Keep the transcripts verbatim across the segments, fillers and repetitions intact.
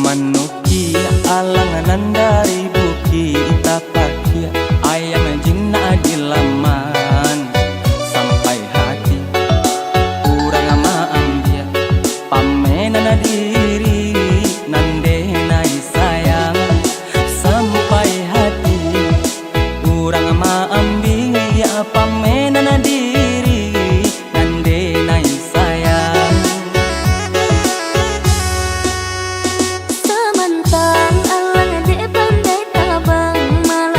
Manukiak alang nan dari bukik tapakiak, ayam jinak di laman sampai hati, urang maambiak pamenan diri nan denai sayang sampai hati, urang maambiak pamenan diri nan denai sayang. Samantang alang dek pandai tabang, malah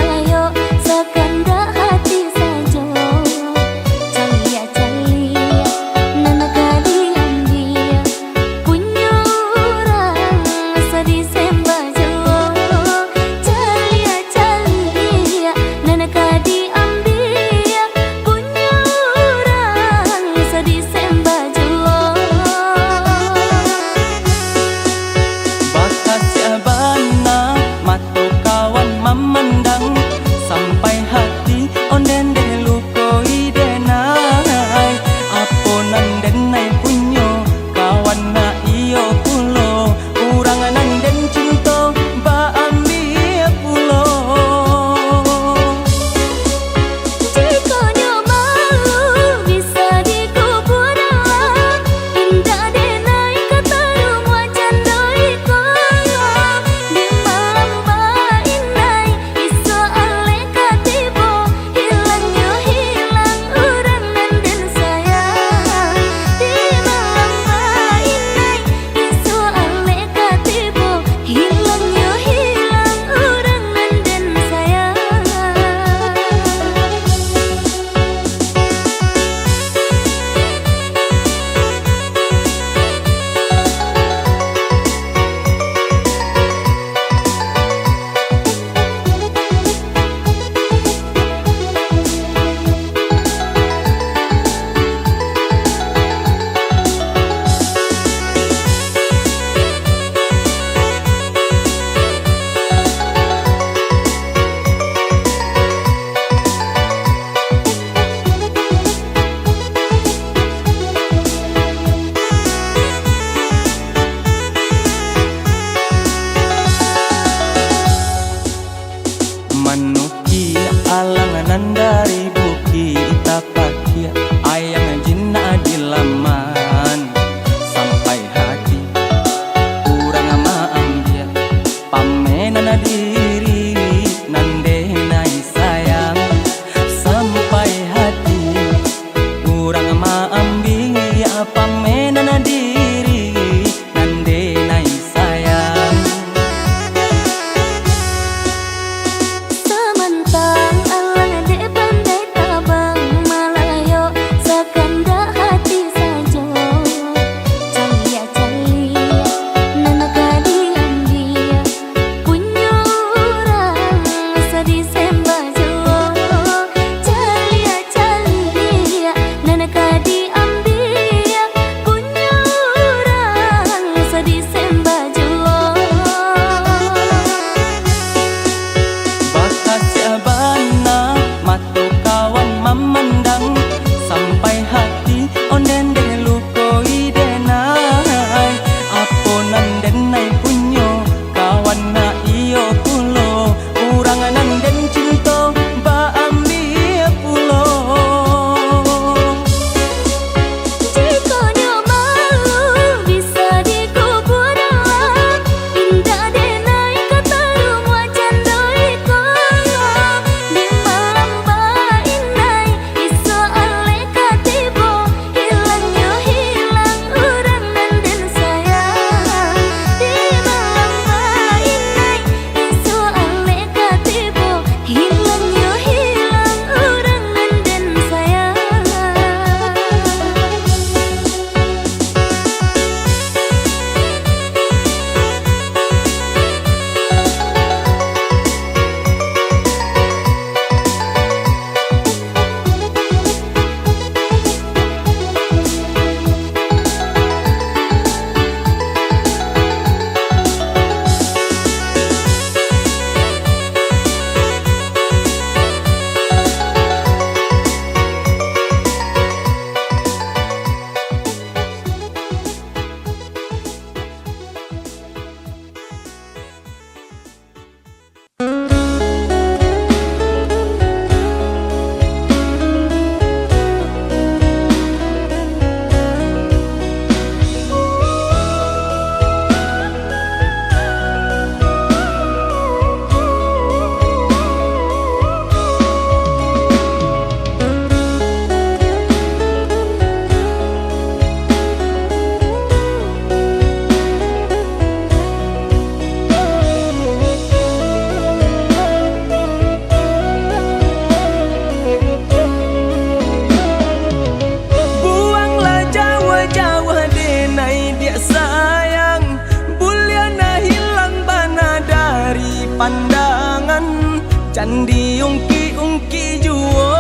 Diungkik-ungkik juo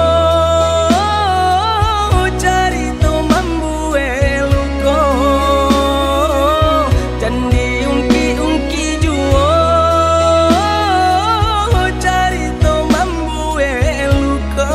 carito mambuek luko. Jan diungkik-ungkik juo carito mambuek luko.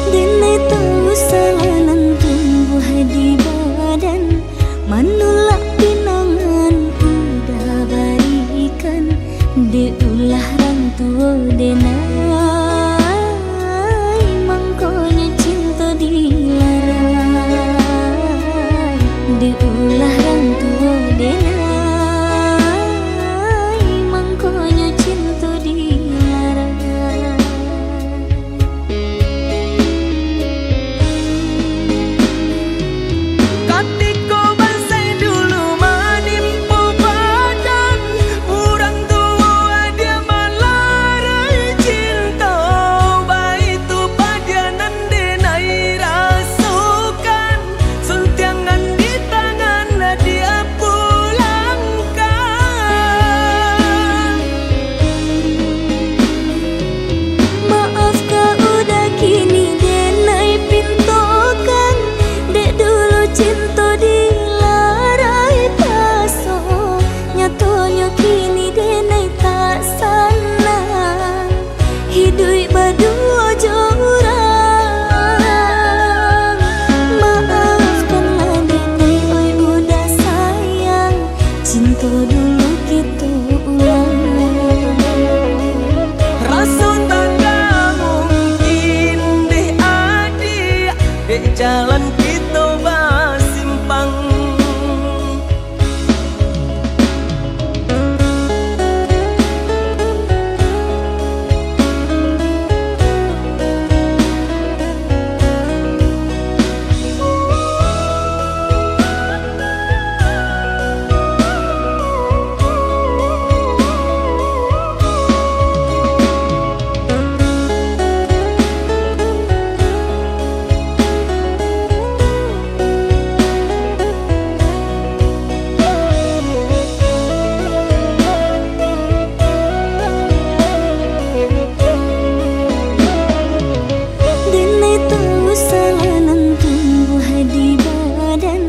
Denai tahu salah nan tumbuah di badan, manulak pinangan udah barikan, dek ulah rang tuo denai, mangkonyo cinto dilarai, dek ulah rang tuo denai, mangkonyo cinto dilarai. Katiko bansaik dulu manimpo padan, urang tuo adia malarai cinto, baitu padianan denai rasokan. Suntiangan di tangan, adia pulangkan. Maaf ka udah kini denai pintokan, dek dulu cinto dilarai paso, nyatonyo kini denai tak sanang. Hiduik baduo jo urang. Maafkanlah denai, oi, udah sayang. Cinto dulu kito ulang. Raso tangga mungkin deh adiak, dek jalan kito basimpang. Denai tahu salah nan tumbuah di badan,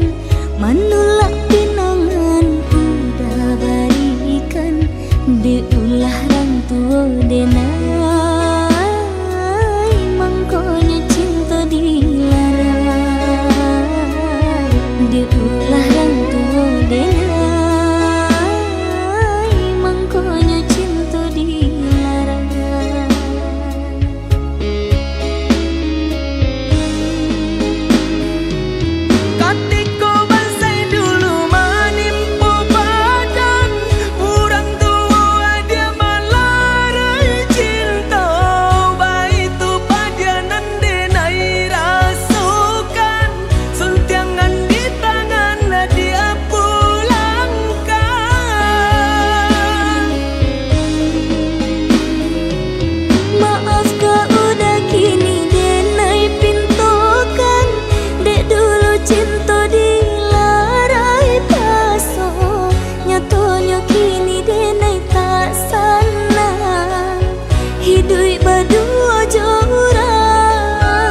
manulak pinangan udah barikan, dek ulah rang tuo denai, mangkonyo cinto dilarai, dek ulah rang tuo denai, mangkonyo cinto dilarai. Katiko bansaik dulu manimpo badan, urang tuo adia malarai cinto, baitu padianan denai rasokan. Suntiangan di tangan adia pulangkan. Maaf ka udah kini denai pintokan, dek dulu cinto dilarai paso, nyatonyo kini denai tak sanang. Hiduik baduo jo urang.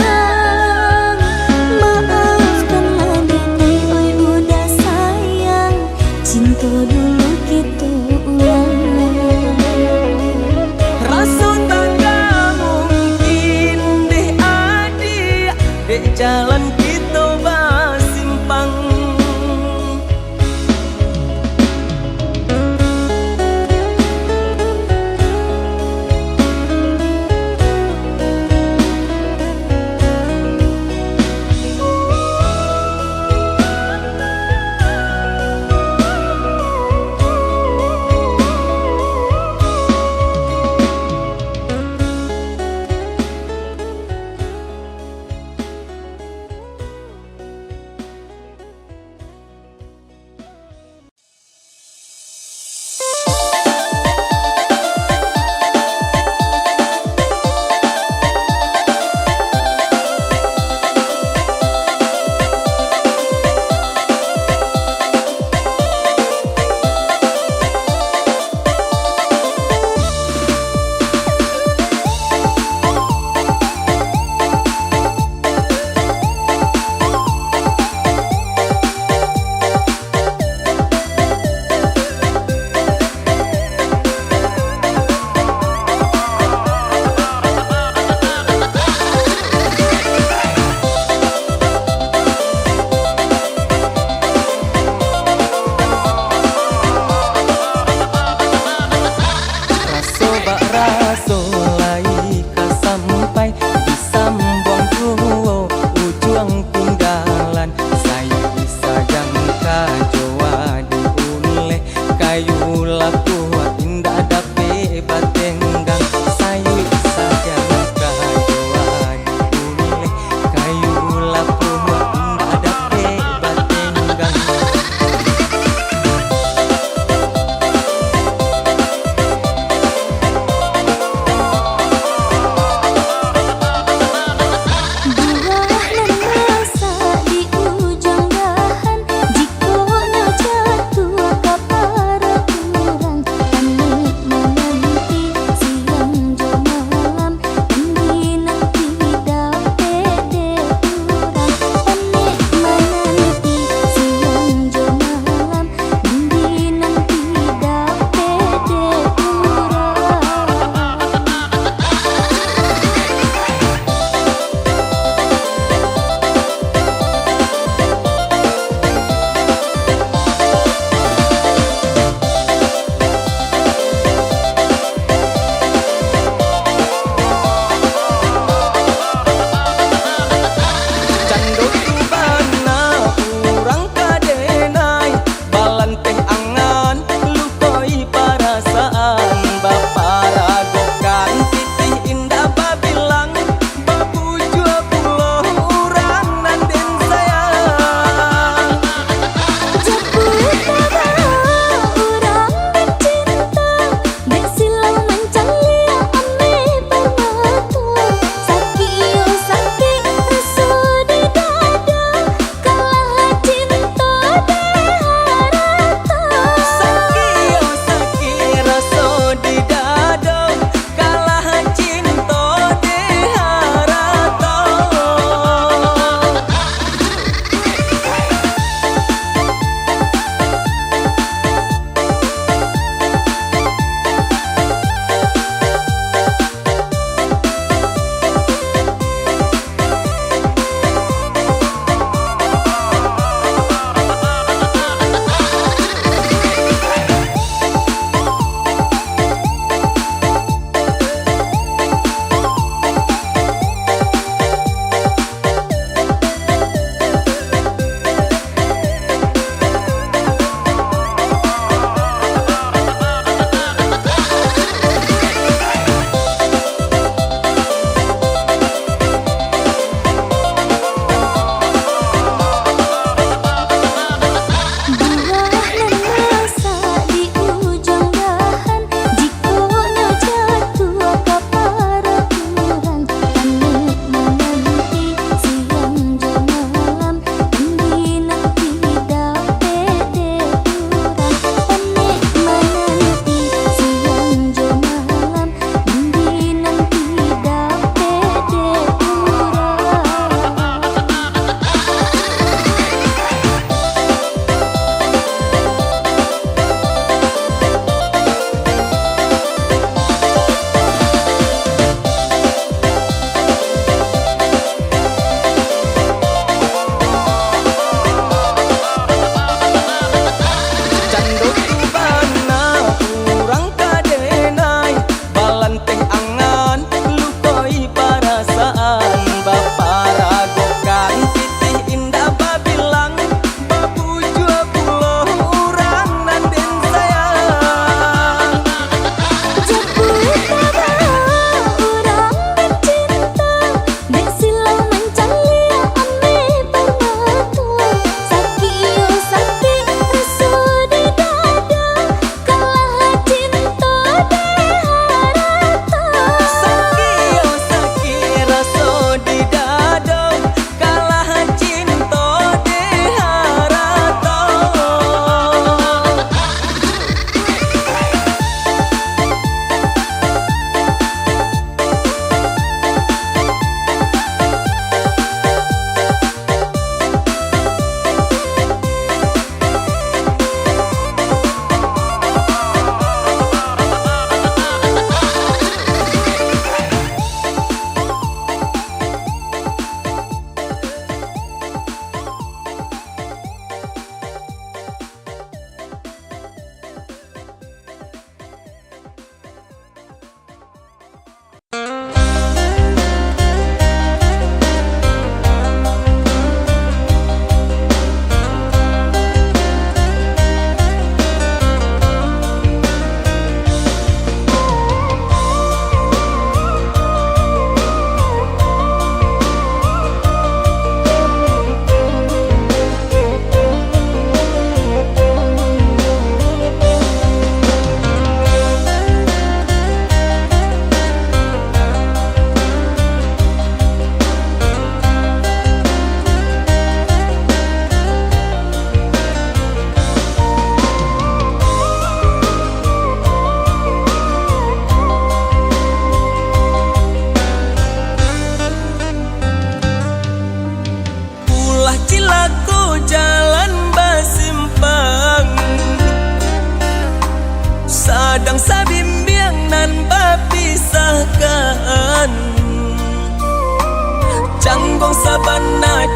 Maafkanlah denai, oi, udah sayang. Cinto dulu kito ulang. Raso tangga mungkin deh adiak, dek jalan kito basimpang.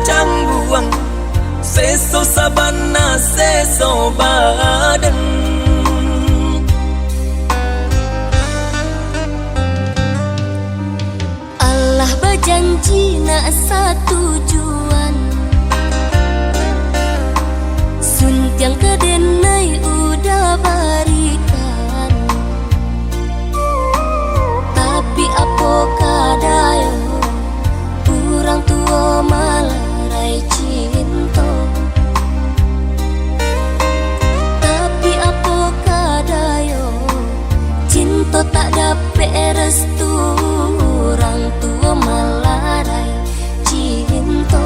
Cang buang seso sabana, seso badan. Allah bajanji nak satujuan, suntiang ka denai udah barikan. Tapi apo ka dayo, urang tuo malarai cinto. Tapi apo ka dayo, cinto tak dapek restu, urang tuo malarai cinto.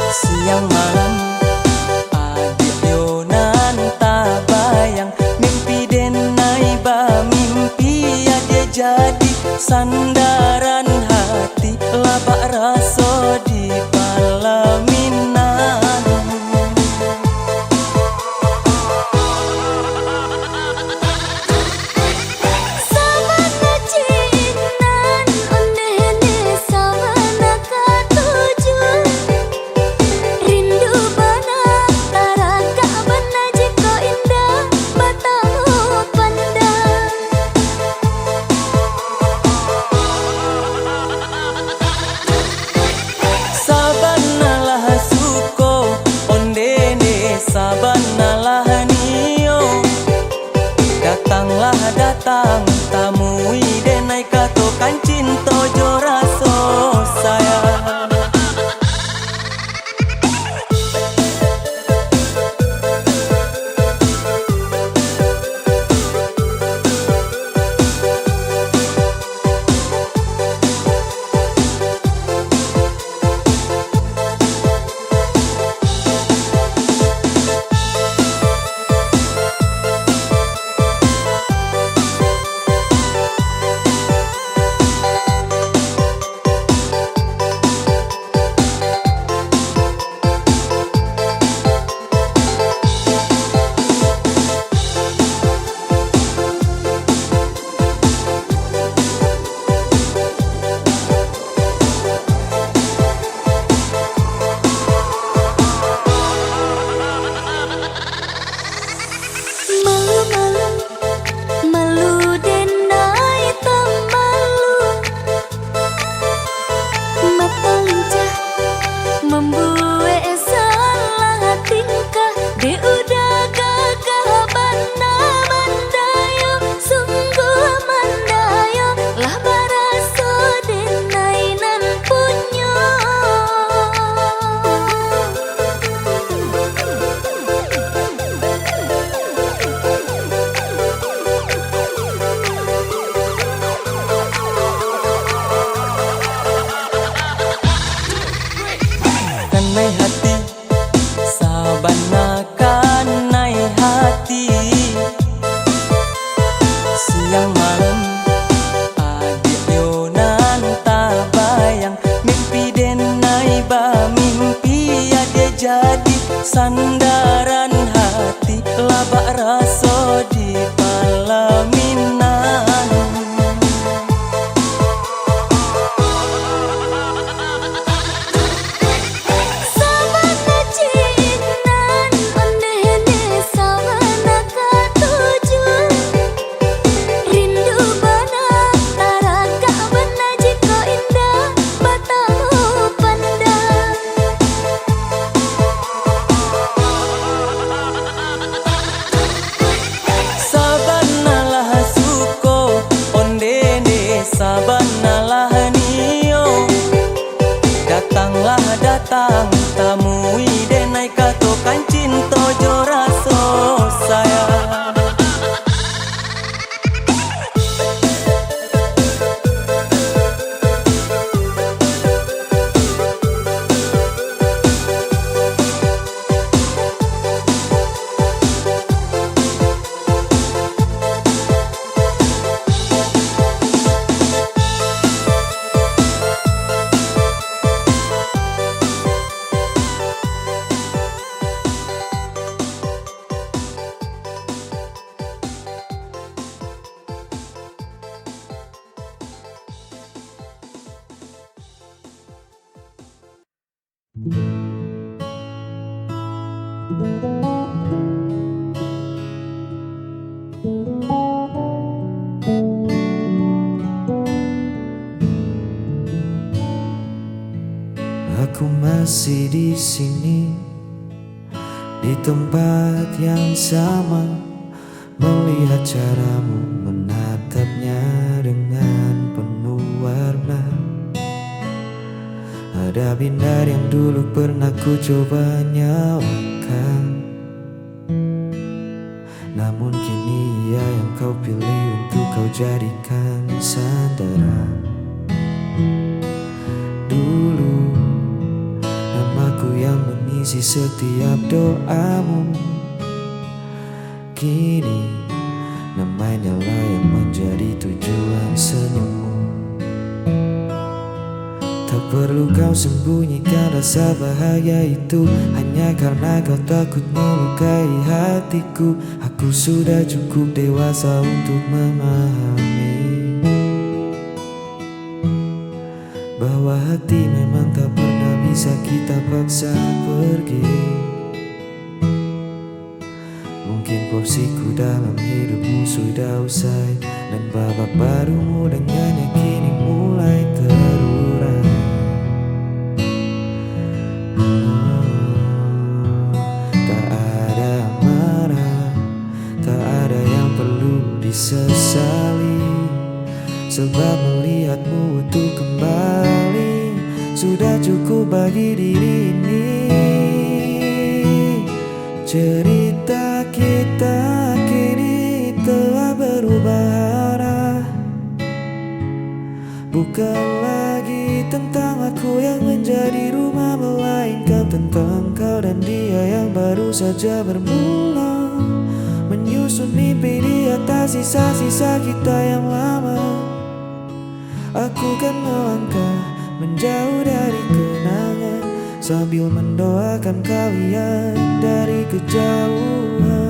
Siang malam, adiak yo nan tabayang, mimpi denai bamimpi, adiak jadi sandaran hati, labak raso di palaminan. Sabana cinan ondeh ne, sabana katuju. Rindu bana, taragak bana, jikok indak batamu pandang. Sabana lah suko ondeh ne, sabana lah nio. Datanglah datang, tamui denai, katokan cinto jo raso sayang. Malu-malu, malu denai tamalu. Mato lincah mambuek salah tingkah, dek udah gagah bana mandayo, sungguah mandayo, lah baraso denai nan punyo. Kanai hati, sabana kanai hati. Siang malam, adiak yo nan tabayang, mimpi denai bamimpi, adiak jadi sandaran hati, labak raso di palaminan. Sabana cinan ondeh ne, sabana katuju. Rindu bana, taragak bana, jikok indak batamu pandang. Sabana lah suko ondeh ne, sabana lah nio. Datanglah datang, tamui denai, katokan cinto jo raso sayang. Aku masih di sini, di tempat yang sama, melihat caramu menatapnya dengan penuh warna. Ada bindar yang dulu pernah ku coba nyalakan, namun kini ia yang kau pilih untuk kau jadikan sandaran. dulu, namaku yang mengisi setiap doamu. Kini, namanya lah yang menjadi tujuan senyummu. Tak perlu kau sembunyikan rasa bahagia itu, hanya karena kau takut melukai hatiku. Aku sudah cukup dewasa untuk memahami bahwa hati memang tak pernah bisa kita paksa pergi. Mungkin porsiku dalam hidupmu sudah usai, dan babak barumu dengannya kini mulai terurai. Tak ada marah, tak ada yang perlu disesali, sebab melihatmu utuh kembali sudah cukup bagi diri ini. Cerita kita kini telah berubah arah. Bukan lagi tentang aku yang menjadi rumah, melainkan tentang kau dan dia yang baru saja bermula, menyusun mimpi di atas sisa-sisa kita yang lama. Aku kan melangkah menjauh dari kenangan, sambil mendoakan kalian dari kejauhan.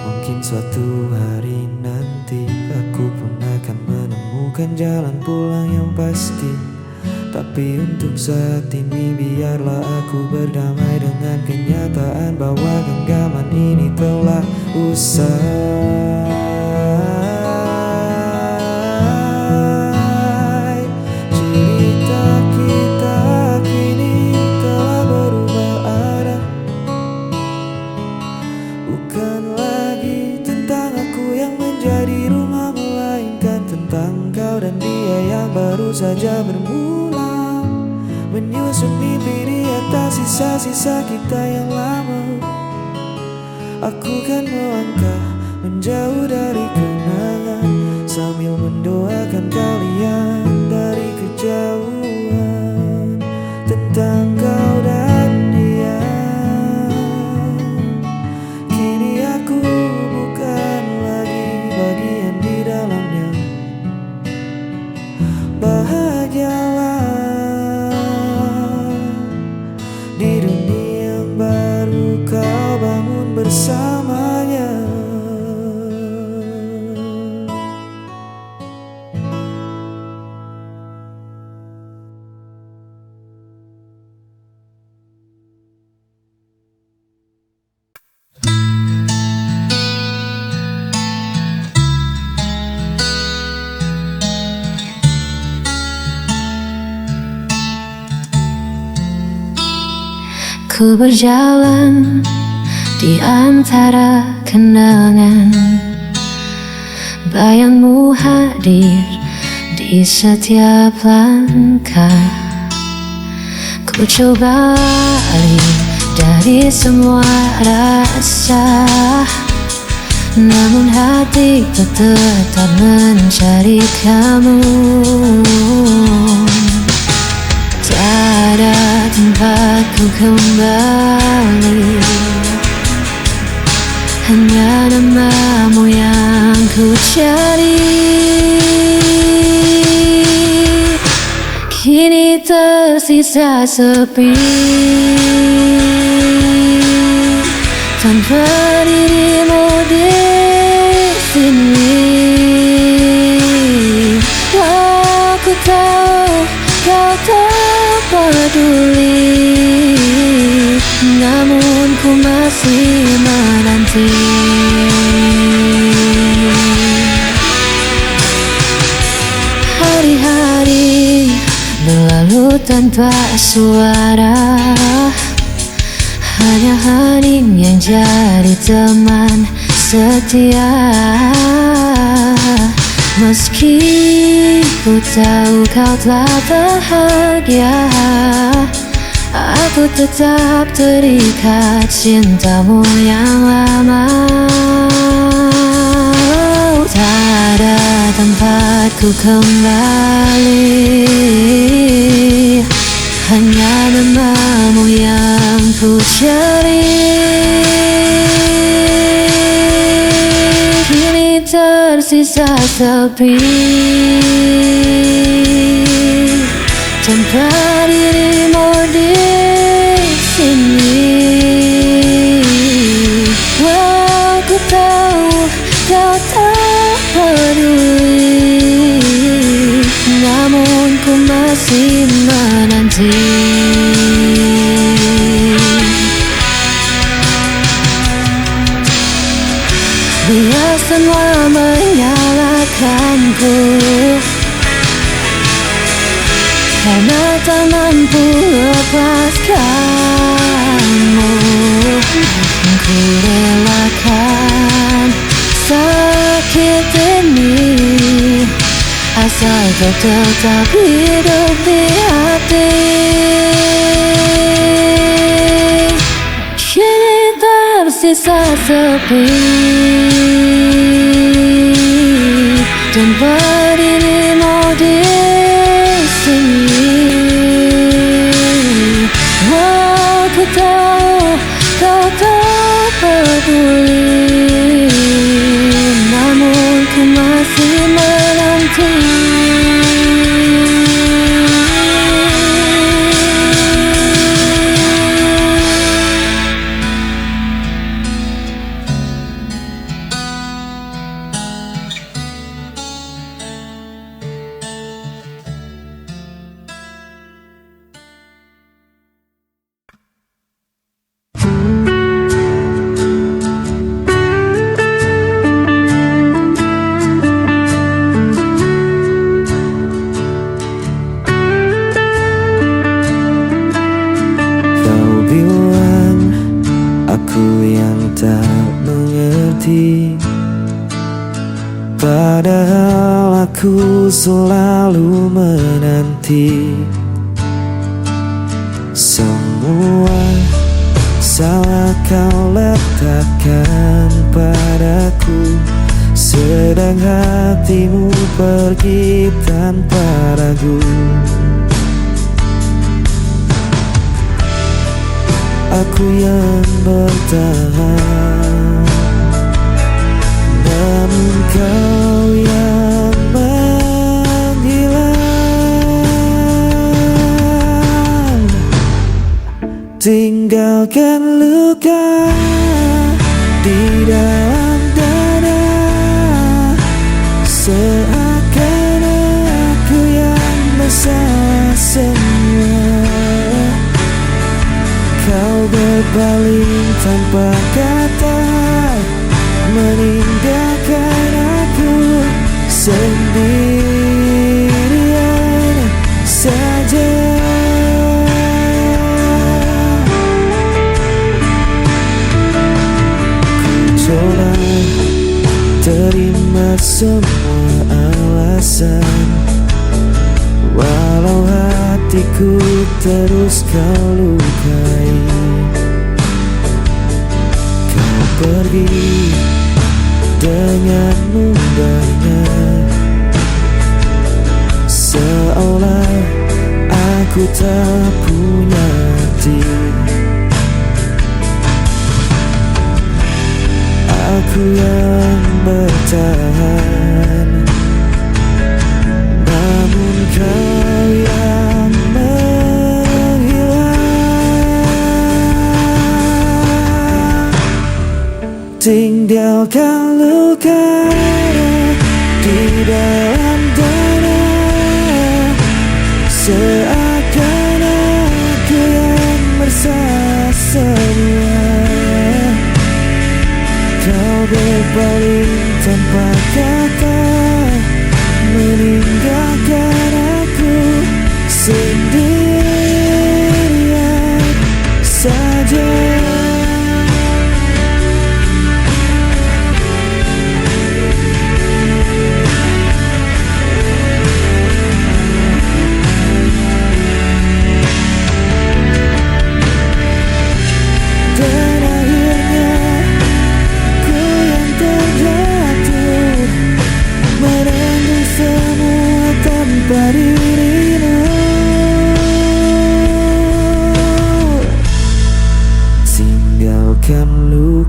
Mungkin suatu hari nanti aku pun akan menemukan jalan pulang yang pasti. Tapi untuk saat ini biarlah aku berdamai dengan kenyataan bahwa genggaman ini telah usai. Cerita kita kini telah berubah arah. Bukan lagi tentang aku yang menjadi rumah, melainkan tentang kau dan dia yang baru saja bermula, menyusun mimpi di atas sisa-sisa kita yang lama. Aku kan melangkah menjauh dari kenangan, sambil mendoakan kalian dari kejauhan. Tentang kau dan dia, kini aku bukan lagi bagian di dalamnya. Bahagialah di dunia yang baru kau bangun bersamanya. Ku berjalan di antara kenangan, bayangmu hadir di setiap langkah. Ku coba alih dari semua rasa, namun hati tetap mencari kamu. Tak ada tempatku kembali, hanya namamu yang ku cari. Kini tersisa sepi, tanpa dirimu di sini. Walau ku tahu kau tak peduli, namun ku masih menanti. Hari-hari berlalu tanpa suara, hanya hening yang jadi teman setia. Meski ku tahu kau telah bahagia, aku tetap terikat cintamu yang lama. Tak ada tempat ku kembali, hanya namamu yang ku cari. Kini tersisa sepi tanpa dirimu di sini. Walau ku tahu kau tak peduli, namun ku masih menanti. Biasalah menyalahkanku karena tak mampu lepaskanmu. Ku relakan sakit ini, asal kau tetap hidup di hati. Kini tersisa sepi tanpa dirimu di sini. Walau ku tahu kau tak peduli, namun ku masih menanti. Kau bilang aku yang tak mengerti, padahal aku selalu menanti. Semua salah kau letakkan padaku, sedang hatimu pergi tanpa ragu. Aku yang bertahan, namun kau yang menghilang. Tinggalkan luka di dalam dada, seakan aku yang bersalah semua. Kau berpaling tanpa kata, meninggalkan aku sendirian saja. Ku coba terima semua alasan, walau hatiku terus kau lukai. Kau pergi dengan mudahnya, seolah aku tak punya arti. Aku yang bertahan, namun kau yang menghilang. Tinggalkan luka di dalam dada, seakan aku yang bersalah semua. Kau berpaling tanpa kata, meninggalkan aku sendirian saja.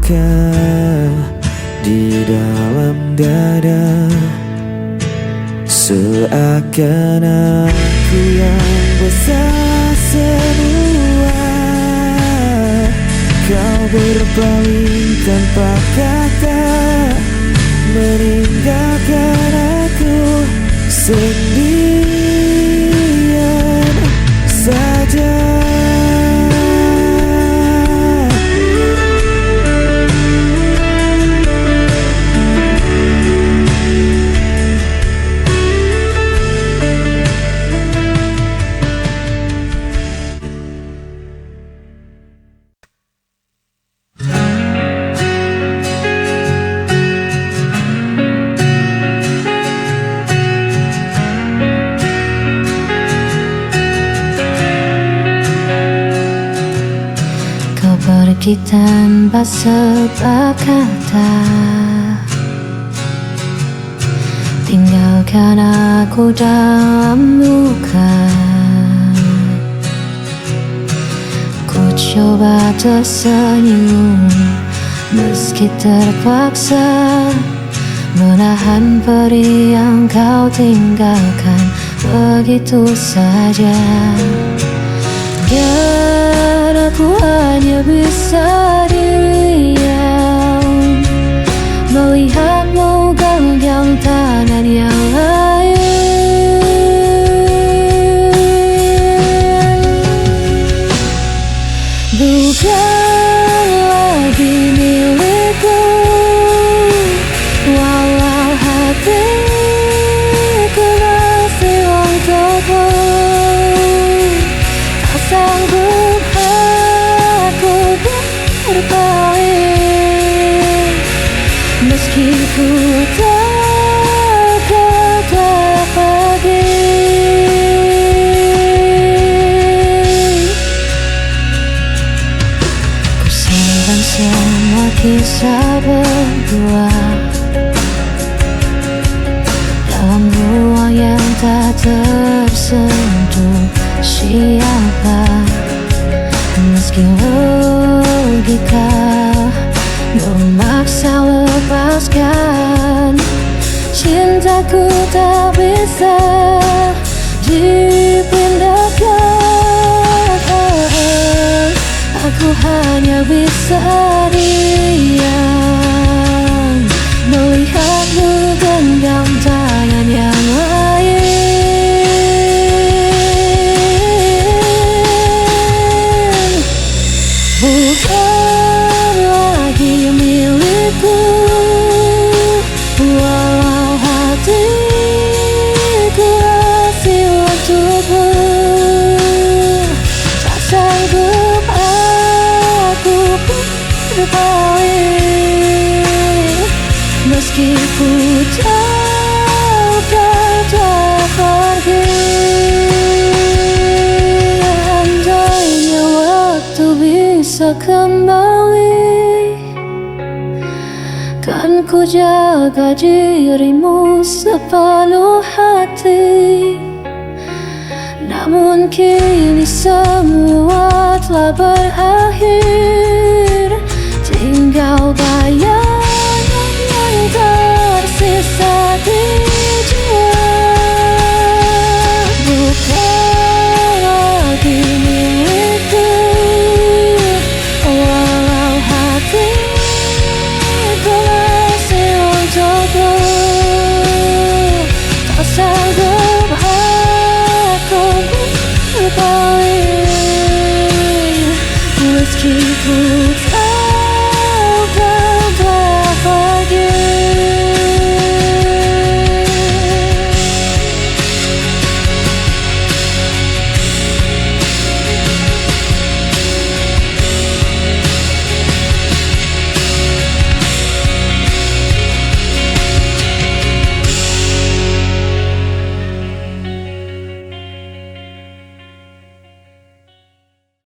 Ka di dalam dada, seakan aku yang besar semua. Kau berpaling tanpa kata, meninggalkan aku sendirian saja. Kau pergi tanpa sebab kata, tinggalkan aku dalam luka. Ku coba tersenyum, meski terpaksa menahan perih yang kau tinggalkan begitu saja. Dan aku hanya bisa diam, melihatmu genggam tangan yang lain. Bukan lagi milikku, walau hatiku masih untukmu. Tak sanggup aku berpaling, meski ku tahu kau telah pergi. Ku simpan semua kisah berdua dalam ruang yang tak tersentuh siapa. Meski logika memaksa lepaskan, cintaku tak bisa dipindahkan. Aku hanya bisa diam, melihatmu genggam tangan yang lain. Bukan lagi milikku, walau hatiku masih untukmu. Tak sanggup aku berpaling, meski ku tahu kau telah pergi. Andainya waktu bisa kembali, kan ku jaga dirimu sepenuh hati. Namun kini semua telah berakhir.